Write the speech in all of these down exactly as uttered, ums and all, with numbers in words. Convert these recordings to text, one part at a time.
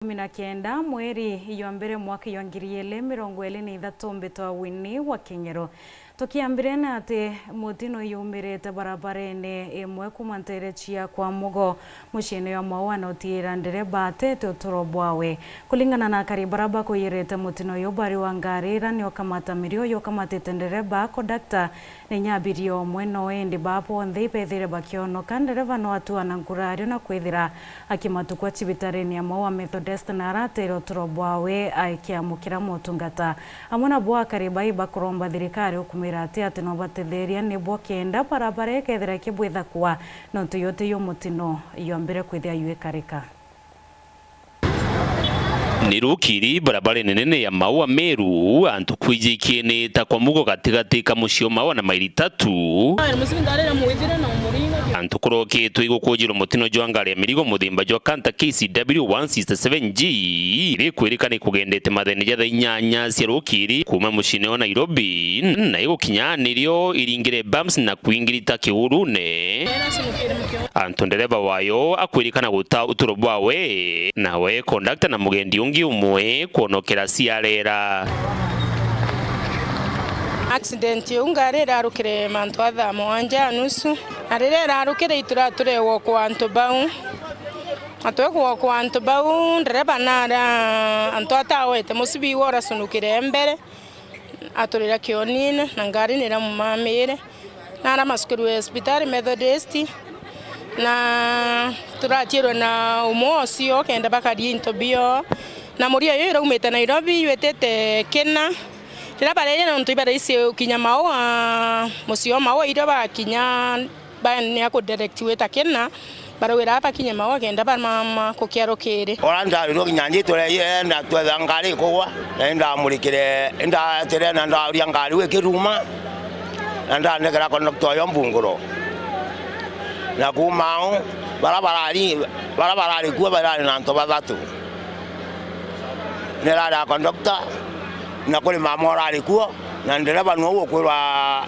kumi na kenda mweri jwa mbere mwaka jwa ngiri ili mirongo ili na ithatu, mbitwa Winnie wa King'ero. Tukiambire na ati mutino yumirite barabarene imwe kuuma ntere cia kwa Mugo, muciine jwa Maua na utiira ndereba atete uturo bwawe. Kulingana na akari bara bakuirite mutino uyu, bari wa ngari ira ni ukamata mirio yukamatite ndereba, kondakta na inya abiria umwe no indi baa bonthe ibethire bakionoka. Ndereba no atua na nkurario na kwithira akimatukwa cibitarene ya Maua Methodist na aratere uturo bwawe akiamukira motungata. Amwe nabo akari bai bakuromba thirikari ukumira ati ati no batetheria nibwo kenda barabara ikethira ikibwithakua, nontu yote yo mutino yombire kwithia yuikarika. Ni rukiri barabarene nene ya Maua Meru, antu kwijikiene ta kwa Mugo gatigati ka mucii o Maua na maili tatu. Antu kuroketwe igukujirwa mutino jwa ngari ya mirigo muthimba jwa Canter K C W one sixty seven G, iri kwirika ni kugendete mathene ja thaa inyanya cia rukiri kuuma muciine wa Nairobi, na igukinya nirio iringire bumps na kwingirita kiurune. Antu ndereba wayo akwirikana guta uturo bwawe, nawe kondakta na mugendi ungi umwe kwonokera ciarera. Accident iu ngari irarukire mantu a thaa mwanja na nusu, na riria irarukire iturature walk wa antu bau. Na twekwa walk wa antu bau, ndereba nara antu atawete mucibi iwe uracunukire mbere. Aturira kionine na ngari niramumamire. Nara macukirwe cibitari Methodist, na turacirwe na umwe ucio kenda bakaria into bio. Na muria uyu iraumite Nairobi, yutite Kina. Riria bareja nontu ibaraisi ukinya Maua, mucii o Maua, irio bakinya, baenea ku direct wita Kina, baraugira bakinye Maua kenda bamama kukia rukiri. Ora ndarirwo kinya njitwe enda twetha ngari ikugwa, na indamurikire, indatire na ndauria ngari wi kiruma, na ndanegera conductor uyo mbunguro. Na kuuma au, bara barari, bara barari kuo barari na antu bathatu. Nirari a conductor, na kuri mama urari kuo, na ndereba nuu ukwirwa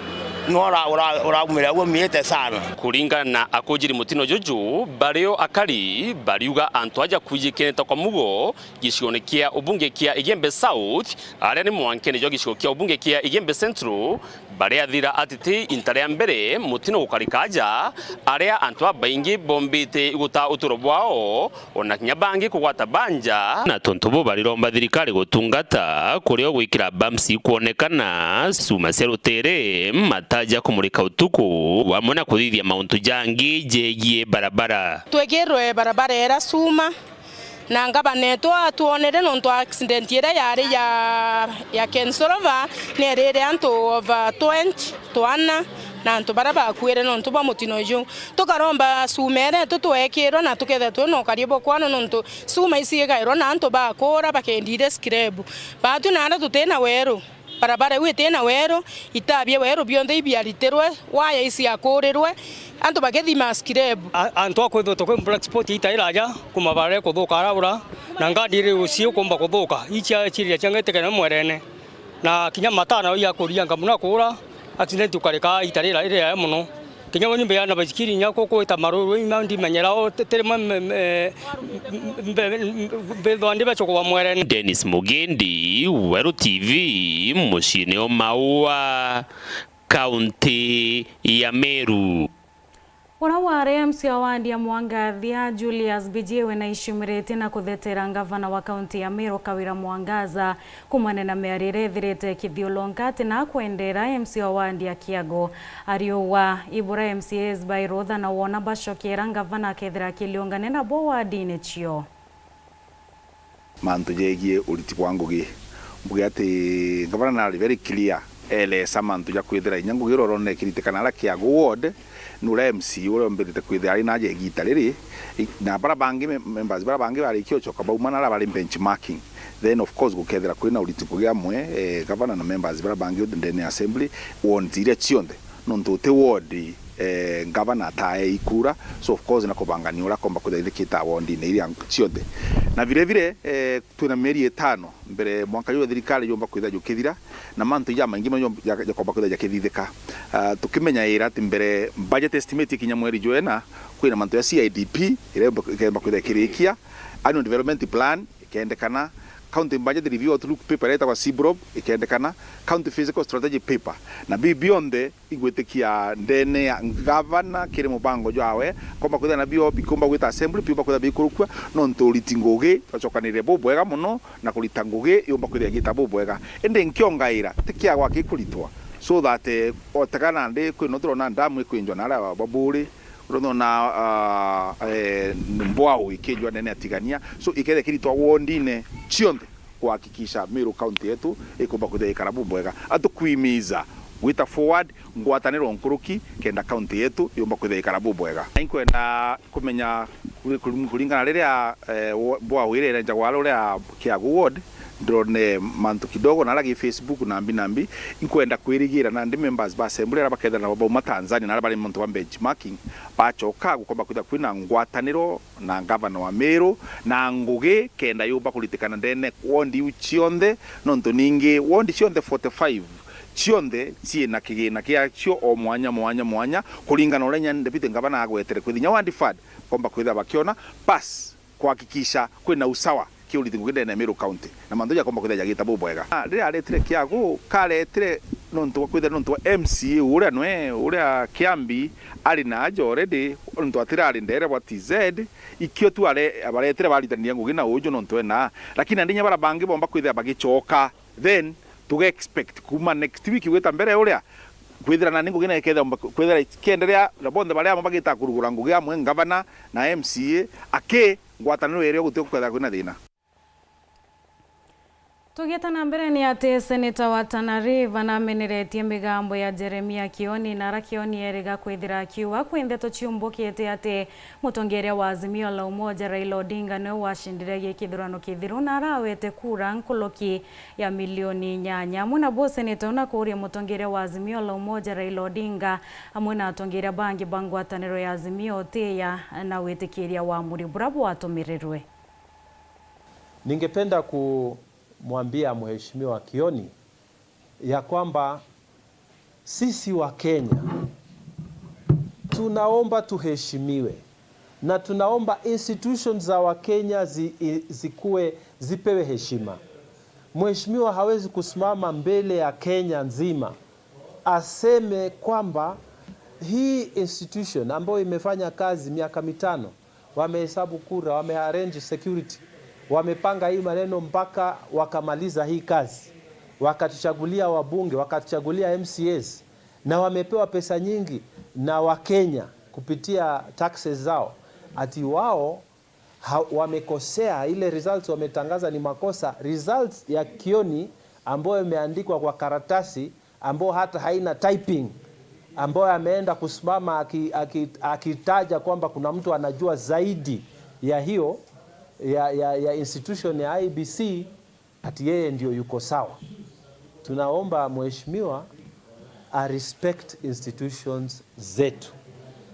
nuu ura-, ura-, uraumire uo miite sana. Kuringana na akujiri mutino juju, bario akari bariuga antu aja kwijikenete kwa Mugo gicione kia ubunge kia Igembe South, aria ni mwankene jwa gicigo kia ubunge kia Igembe Central, baria thira atiti inta ria mbere mutino gukarika aja, aria antu babaingi bombite guta uturo bwao, ona kinya bangi kugwata banja. Na tontu bo bariromba thirikari gutungata, kurio gwikira bumps ikwonekana, cuma cia rutere, mataja kumurika utuku, amwe na kuthithia mauntu jangi jegie barabara. Twikirwe barabara era cuma, na ngavana etu atwonere nontu accident iria yari ya, ya Ken Solover, ni erire antu over twenty, twana, na antu baria bakuire nontu bwa mutino ju. Tukaromba cuma iria tu twekirwe na tukethira twina ukaria bwa kwana nontu cuma ici igairwa na antu bakura bakendire scrap. Batu nara tutina weru, barabara iu itina weru, itaa bia weru bionthe ibiaritirwe, waya ici akurirwe, antu bagithima scrap. A-, antu akwithirwa tukwi black spot itaira aja, kuma barare kuthuka araura, na ngadi iri ucio kumba kuthuka, icia ciria ciangete kena mwerene. Na kinya matana ya kuria ngamuna kuura, accident ukarika ita rira riri yaya muno. Kinya uni mbeana basikiri nya kukwita maruru, ima ndimenyera o, te-, tere mwe, me-, me-, mbe-, mbe-, mbethwa ndi bacukwa mwerene. Dennis Mugendi, Weru T V, muciine o Maua, kaunti ya Meru. Uria wari M C A wa wadi ya Mwangathia, Julius Bijiwe, naicumiritie na kuthetera ngavana wa kaunti ya Meru, Kawira Mwangaza, kumania na miario iria ithirite ikithiurunka ati nakwendera M C A wa wadi ya Kiagu ariuga ibura M C As bai rutha na wona bacokiera ngavana akethira akiliungania nabo wadine cio. Mantu jegie uriti bwa ngugi, mbuge ati ngavana nari very clear, elesa mantu ja kwithira inya ngugi iria uronere ikiritikana aria Kiagu ward, ni uria M C uria umbirite kwithira ari naja igita riri, i-, na bara bangi me-, members bara bangi barikia ucoka bauma na aria bari benchmarking, then of course gukethira kwina uriti ngugi amwe, eh, gavana na members bara bangi ndene ya assembly, wards iria cionthe, nontu uti ward, eh, ngavana atae ikura, so of course na kubangania uria akomba kwithira ithikita ward-ine iria cionthe. Na vile vile, eh, twina mieri itano mbere mwanka juu thirikari yumba kwithira jukithira, na mantu jamaingi mono ja-, jakomba kwithira jakithithika. Ah, tukimenyaira ati mbere budget estimate ikinya mweri jwena, kwina mantu ya C I D P iria ikemba kwithira ikirikia, annual development plan, ikendekana, county budget review outlook paper iria itagwa CBROP ikendekana, county fiscal strategy paper, na biu bionthe igwitikia ndene ya ngavana kiri mubango jwawe, komba kwithira nabio bikomba gwita assembly, biumba kwithira bikurukua, nontu uriti ngugi jwacokanirire bubwega mono, na kurita ngugi yumba kwithira igita bubwega. Indi nkiongaira, ti kiagwa kikuritwa, so that, eh, otega nandi kwina turona ndamu ikwinjwa na aria baburi, urona, ah, eh, mbwau ikinjwa nene atigania, so ikethira ikiritwa wondine cionthe kuhakikisha Meru County yetu ikumba kwithira ikara bubwega. Atukwimiza gwita forward ngwataniro nkuruki kenda county yetu yumba kwithira ikara bubwega. Inkwenda kumenya kuri-, kuri-, kuringana riria, eh, wa-, bwawire njagwa uria Kiagu ward, ndone mantu kidogo na aria gi Facebook nambi nambi. Inkwenda kwirigira nandi members ba assembly aria bakethira nabo bauma Tanzania na aria bari muntu wa benchmarking, bacoka gukomba kwithira kwina ngwataniro na ngavana wa Meru na ngugi kenda yumba kuritikana ndene ward iu cionthe, nontu ningi ward cionthe forty-five cionthe ciina kigina giacio o mwanya mwanya mwanya, kuringana uria inya deputy ngavana agwetere kwithira inya ward fund komba kwithira bakiona pass kuhakikisha kwina usawa kiuriti ngugi ndene ya Meru County, na mantu jakomba kwithira jagita bubwega. Ah, riria aretire Kiagu, karetire nontu bwa kwithira nontu bwa M C A uria nwe, uria Kiambi ari na aja already, nontu atirari ndere bwa T Z, ikio tu are-, abaretire baritaniria ngugi na uju nontu ena, lakini nandi inya bara bangi bomba kwithira bagicoka, then tuge expect kuma next week gwita mbere uria kwithira nandi ngugi na ikethira kwithira ikienderea, na bonthe baria amo bagita kurugura ngugi amwe ngavana na M C A aki ngwataniro iria guti kwethira kwina thina. Tugieta na mbere ni ati seneta wa Tana River nameneretie migambo ya Jeremia Kioni, na ara Kioni eriga kwithira akiuga kwi ndeto ciumbukite ati mutongeria wa Azimio la Umoja Raila Odinga niwe wacindire gi kithurano kithiru na arawete kura nkuruki ya milioni inyanya. Amwe nabo seneta una kuuria mutongeria wa Azimio la Umoja Raila Odinga amwe na atongeria bangi ba ngwataniro ya Azimio utiya na gwitikiria wamuri bura bwatumirirwe. Ningependa kumwambia Mheshimiwa Kioni ya kwamba sisi wa Kenya tunaomba tuheshimiwe na tunaomba institutions za Wakenya zi-, i-, zikuwe, zipewe heshima. Mheshimiwa hawezi kusimama mbele ya Kenya nzima aseme kwamba hii institution ambayo imefanya kazi miaka mitano, wamehesabu kura, wamearrange security, wamepanga hii maneno mpaka wakamaliza hii kazi, wakatuchagulia wabunge, wakatuchagulia M C As, na wamepewa pesa nyingi na Wakenya kupitia taxes zao, ati wao ha-, wamekosea, ile results wametangaza ni makosa. Results ya Kioni ambayo imeandikwa kwa karatasi, ambayo hata haina typing, ambayo ameenda kusimama aki-, aki-, akitaja kwamba kuna mtu anajua zaidi ya hiyo, ya, ya, ya institution ya I E B C, ati yeye ndio yuko sawa. Tunaomba mheshimiwa a respect institutions zetu,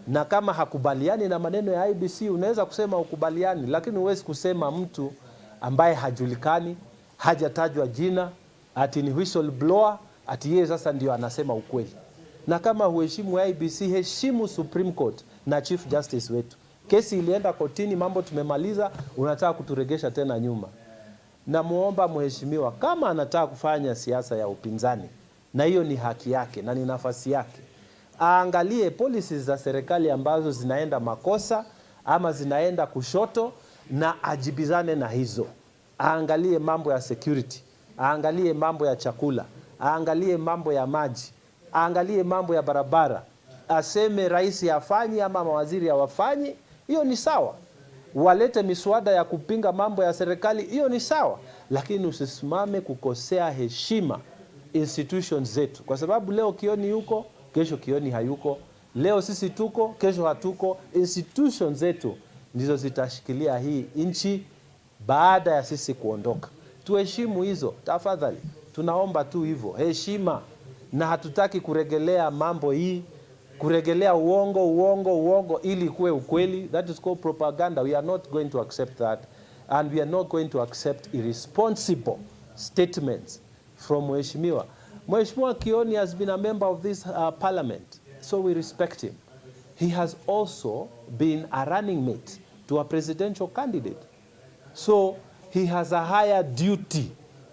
na kama hakubaliani na maneno ya I E B C, unaweza kusema ukubaliani, lakini huwezi kusema mtu ambaye hajulikani, hajatajwa jina, ati ni whistleblower, ati yeye sasa ndio anasema ukweli. Na kama huheshimu I E B C, heshimu Supreme Court na Chief Justice wetu. Kesi ilienda kotini, mambo tumemaliza, unataka kuturegesha tena nyuma. Namuomba mheshimiwa, kama anataka kufanya siasa ya upinzani, na hiyo ni haki yake na ni nafasi yake, aangalie policies za serikali ambazo zinaenda makosa ama zinaenda kushoto na ajibizane na hizo. Aangalie mambo ya security, aangalie mambo ya chakula, aangalie mambo ya maji, aangalie mambo ya barabara, aseme rais hafanyi ama mawaziri hawafanyi, hiyo ni sawa. Walete miswada ya kupinga mambo ya serikali, hiyo ni sawa, lakini usisimame kukosea heshima institutions zetu, kwa sababu leo Kioni yuko, kesho Kioni hayuko, leo sisi tuko, kesho hatuko. Institutions zetu ndizo zitashikilia hii nchi baada ya sisi kuondoka. Tuheshimu hizo, tafadhali. Tunaomba tu hivyo, heshima. Na hatutaki kuregelea mambo hii, kuregelea uongo, uongo, uongo, ili kuwe ukweli. That is called propaganda. We are not going to accept that. And we are not going to accept irresponsible statements from Mheshimiwa. Mheshimiwa Kioni has been a member of this, uh, parliament, so we respect him. He has also been a running mate to a presidential candidate. So He has a higher duty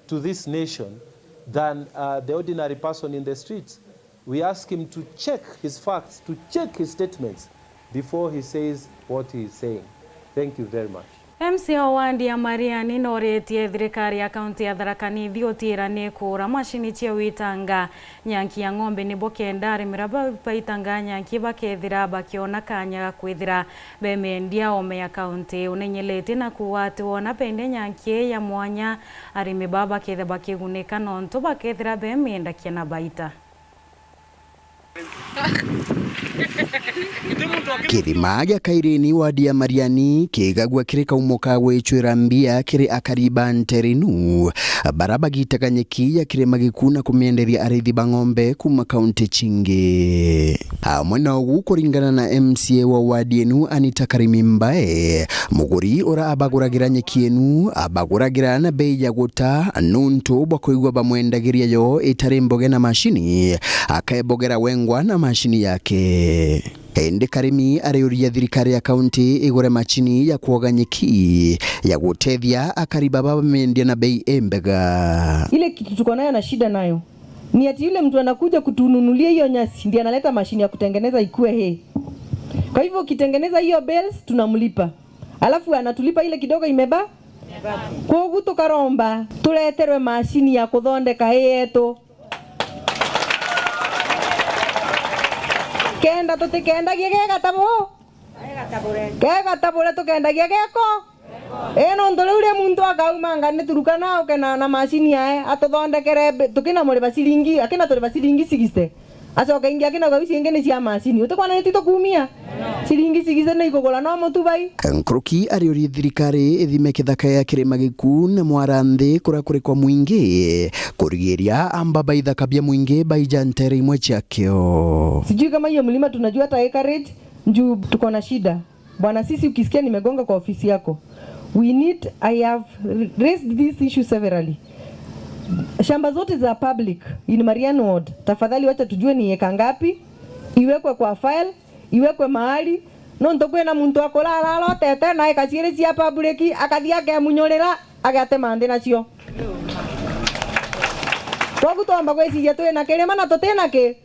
to this nation than, uh, the ordinary person in the streets. We ask him to check his facts, to check his statements before he says what he is saying. Thank you very much. M C A wa wadi ya Mariani noretie thirikari ya kaunti ya Tharaka Nithi utiira ni kuura macini cia witanga nyanki ya ng'ombe nibo kenda arimi bara ba-, baitanga nyanki bakethira bakiona kanya ga kwithira bemiendia oome ya kaunti. Unenyeretie na kuuga ati wona bendia nyanki ii ya mwanya, arimi baa bakethira bakigunika nontu bakethira bemiendakia na baita. Kithima gia Kaireni wadi ya Mariani kigagua kiri kaumo ka gwicwira mbia kiri akari ba nteere inu, bara bagitaga nyeki ya kirima giku na kumienderia arithi ba ng'ombe kuuma kaunti cingi. Amwe na ugu, kuringana na M C A wa wadi inu Anita Karimi Mbae, muguri ura abaguragira nyeki inu abaguragira na bei ya guta nuntu bwa kwigua bamwendagiria yo itari mboge na macini, akebogera wengwa na macini yake. Indi Karimi ariuria thirikari ya kaunti igure macini ya kwoga nyeki ya gutethia akari baba bamiendia na bei imbega. Ile kitu tuko nayo na shida nayo ni ati yule mtu anakuja kutununulia hiyo nyasi ndiye analeta mashini ya kutengeneza ikue hay. Kwa hivyo ukitengeneza hiyo bales tunamlipa. Alafu anatulipa ile kidogo imeba. Kogu tukaromba tureterwe mashini ya kuthondeka hay yetu. Kenda tutikendagie gegata bu. Gegata bure tukendagia geko. Ii nontu riu ri muntu akaumanga ni Turukana uke na, na macini yae atuthondekere mbi-, tukina muriba ciringi, akina turiba ciringi sixty. Acoke ingi akina uga ici ingi ni cia macini. Utikwona ni titukumia? Ciringi sixty ni ikugura no mutu bai. Nkuruki ariurie thirikari ithime kithaka ya kirima giku na mwara nthi kuria kuri kwa mwingi, kurigiria amba ba ithaka bia mwingi baija nteere imwe ciakio. Sijui kama hiyo mlima tunajua hata acreage, juu tuko na shida. Bwana Sisi, ukisikia nimegonga kwa ofisi yako, we need, I have raised this issue severally. Shamba zote za public in Marian Ward, tafadhali wacha tujue ni eka ngapi, iwekwe kwa file, iwekwe mahali, nontu kwina muntu akurara arotete na eka ciiri cia public, akathi akemunyurira, agatema nthi nacio. Kogu twamba gwiciria twina kirima na tutina ki?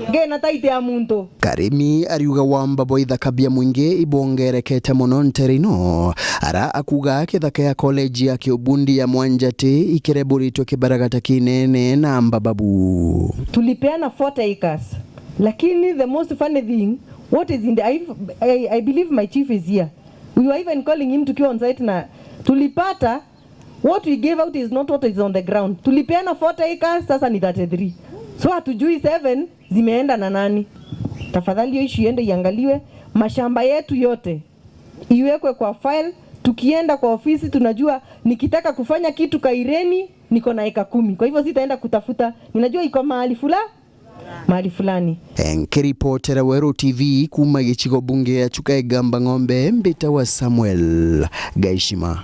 Ngina taiti ya muntu. Karimi ariuga wamba bwa ithaka bia mwingi ibwongerekete mono nteere ino, ara akuga kithaka ya college ya kiubundi ya Mwanjati ikireburitwe kibaragata kinene na amba babu. Tulipeana forty acres. Lakini the most funny thing, what is in the, I, I, I believe my chief is here. We were even calling him tukiwa on site na tulipata What we gave out is not what is on the ground. Tulipeana forty acres, sasa ni thirty-three. So hatujui seven zimeenda na nani. Tafadhali hiyo issue iende iangaliwe. Mashamba yetu yote iwekwe kwa file. Tukienda kwa ofisi tunajua nikitaka kufanya kitu Kaireni niko na eka kumi. Kwa hivyo sitaenda kutafuta. Ninajua iko mahali fula-, mahali fulani. Nkiripotera Weru T V kuuma gicigo bunge ya Chuka Igamba Ng'ombe, mbitawa Samuel Gaishima.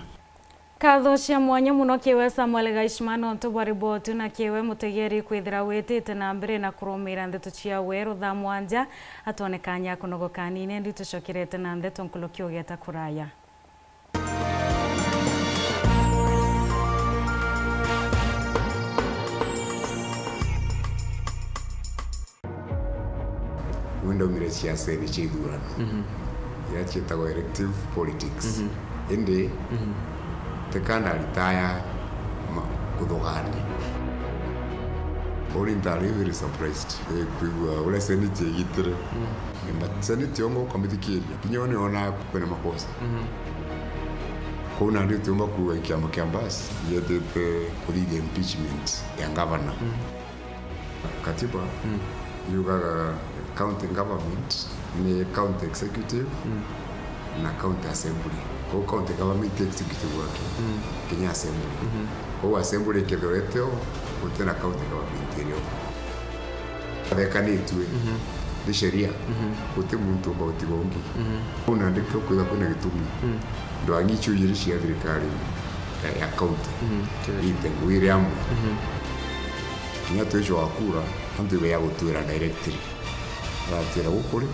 Nkatho cia mwanya mono kiwe Samuel Gaishima nontu bwa riboti na kiwe mutegeri kwithira witite na mbere na kurumira ndeto ciawe rutha mwanja atwone kanya kunogoka nine ndi tucokerete na ndeto nkuruki ugeta kuraya. Riu ndaumire ciacenii cia ithurano, mhm, iria cietagwa elective politics. Mhm. Indi, mhm, tika ndaritaya ma-, kuthugania. Uri ntari very surprised, eh, kwigua uria senate igitire. Mm. But senate yongo ukamithikiria, kinya yo niona kwina makosa. Mhm. Kou nandi utiumba kuuga kiama kia Mbas gietite kuthithia impeachment ya governor. Mm. Katiba, mm, yugaga county government ni county executive, mm, na county assembly. Kou county government executive wake, mm, kinya assembly. Mhm. Kou assembly ikethirwa itio, gutina county government irio. Athekanitue, mhm, ni sheria, mhm, guti muntu umba gutiga ungi. Mhm. Kou nandi kio kwitha kwina gitumi, mm, ndwang'i icio ijiri cia thirikari ya, ya county, mhm, ite ngwire amwe. Mhm. Kinya twicwa kura, antu ibe ya gutwira directly. Aratwira guku ri,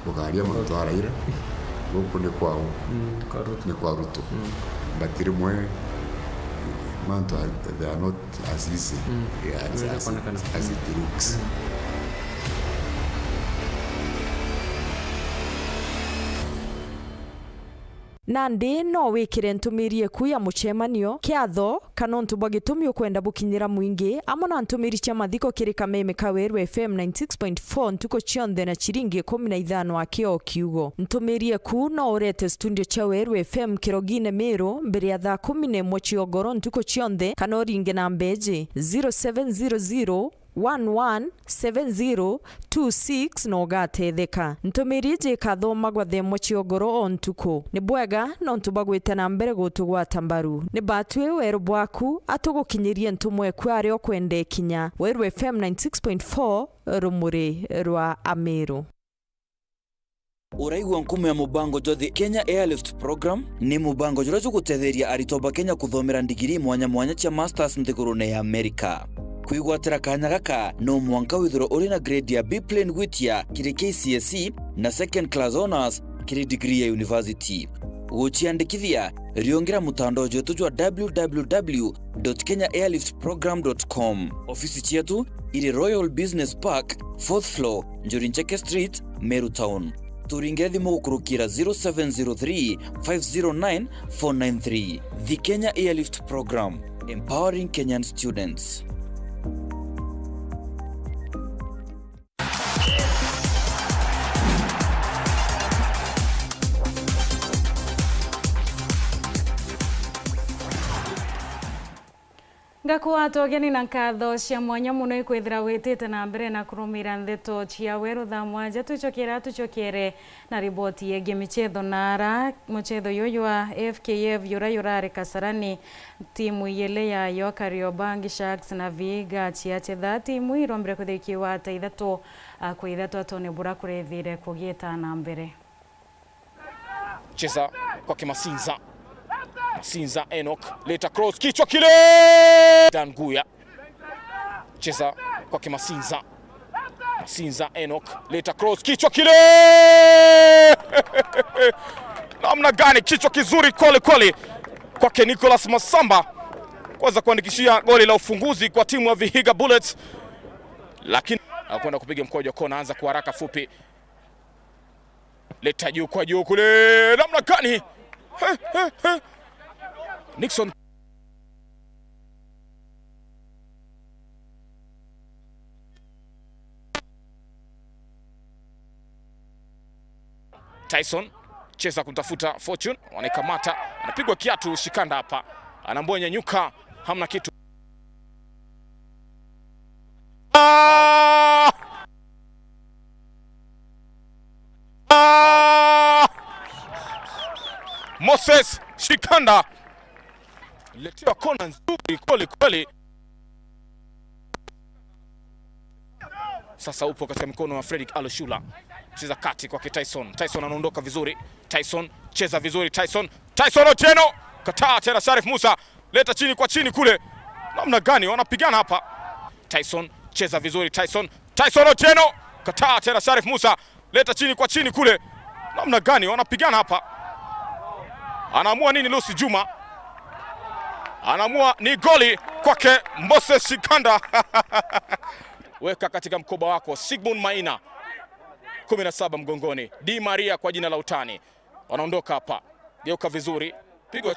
ukaria mantu a Raila, guku ni kwao, mm, kwa Ruto, ni kwa Ruto. Mm. But rimwe mantu are, they are not as easy, mm, yeah, as, as it, as it looks. Mm. Nandi no wikire ntumiri eku ya mucemanio kiatho, kana untu bwa gitumi ukwenda bukinyira mwingi, amwe na ntumiri cia mathiko kiri kameme ka Weru F M ninety six point four ntuku cionthe na ciringi ikumi na ithano aki o kiugo. Ntumiri eku no urete studio cia Weru F M kirogine Miru mbere ya thaa kumi na imwe cia ugoro ntuku cionthe, kana uringe na mbeji zero seven zero zero one one seven zero two six na ugatetheka. Ntumiri iji ikathomagwa thaa imwe cia ugoro o ntuku. Ni bwega nontu bwa gwita na mbere gutugwata mbaru. Ni batwi weru bwaku atugukinyirie ntumwa eku aria ukwenda ikinya. Weru F M ninety six point four, rumuri rwa Amiru. Uraigua nkumo ya mubango jwa The Kenya Airlift Program? Ni mubango juria jugutetheria aritwa ba Kenya kuthomera ndigiri mwanya mwanya cia masters nthigurune ya Amerika. Kwigwatira kanya gaka, no mwanka withirwe uri na grade ya B plain gwitia kiri K C S E na second class honours kiri degree ya university. Guciandikithia, riungira mutandao jwetu jwa w w w dot kenya airlift program dot com. Ofisi cietu iri Royal Business Park, fourth floor, Njuri Ncheke Street, Meru Town. Turingire thimu gukurukira zero seven zero three, five zero nine, four nine three. The Kenya Airlift Program, empowering Kenyan students. Ngakwata ugeni na nkatho cia mwanya mono ikwithira witite na mbere na kurumira ndeto cia weru thaa mwanja. Twicokera, tucokere na riboti yegie michetho na ara muchetho uyu jwa F K F jura jurari Kasarani, timu ijiri yayo, Kariobangi Sharks na Vihiga Chiache That, timu irombire kwithira ikiwata ithatu, a, kwi ithatu atone bura kurethire kugita na mbere. Cheza kwake Masinza. Masinza Enoch, leta cross, kichwa kile! Dan Guya. Cheza kwake Masinza. Masinza Enoch, leta cross, kichwa kile! Namna gani, kichwa kizuri kweli kweli kwake Nicholas Masamba kuweza kuandikishia goli la ufunguzi kwa timu ya Vihiga Bullets, lakini anakwenda kupiga mkojo kona, anza kwa haraka fupi. Leta juu kwa juu kule, namna gani? He, he, he. Nixon. Tyson, cheza kumtafuta Fortune, wanaikamata, anapigwa kiatu Shikanda hapa, anaambiwa nyanyuka, hamna kitu. Ah! Ah! Moses Shikanda. Letewa kona nzuri kweli kweli. Sasa upo katika mikono wa Fredrick Aloshula. Cheza kati kwake Tyson. Tyson anaondoka vizuri. Tyson, cheza vizuri Tyson. Tyson Otieno! Kataa tena Sharif Musa. Leta chini kwa chini kule. Namna gani wanapigana hapa? Tyson, cheza vizuri Tyson. Tyson Otieno! Kataa tena Sharif Musa. Leta chini kwa chini kule. Namna gani wanapigana hapa? Anaamua nini Lucy Juma? Anaamua ni goli kwake Moses Shikanda. Weka katika mkoba wako, Sigmund Maina. Kumi na saba mgongoni. Di Maria kwa jina la utani. Wanaondoka hapa. Geuka vizuri. Pigwa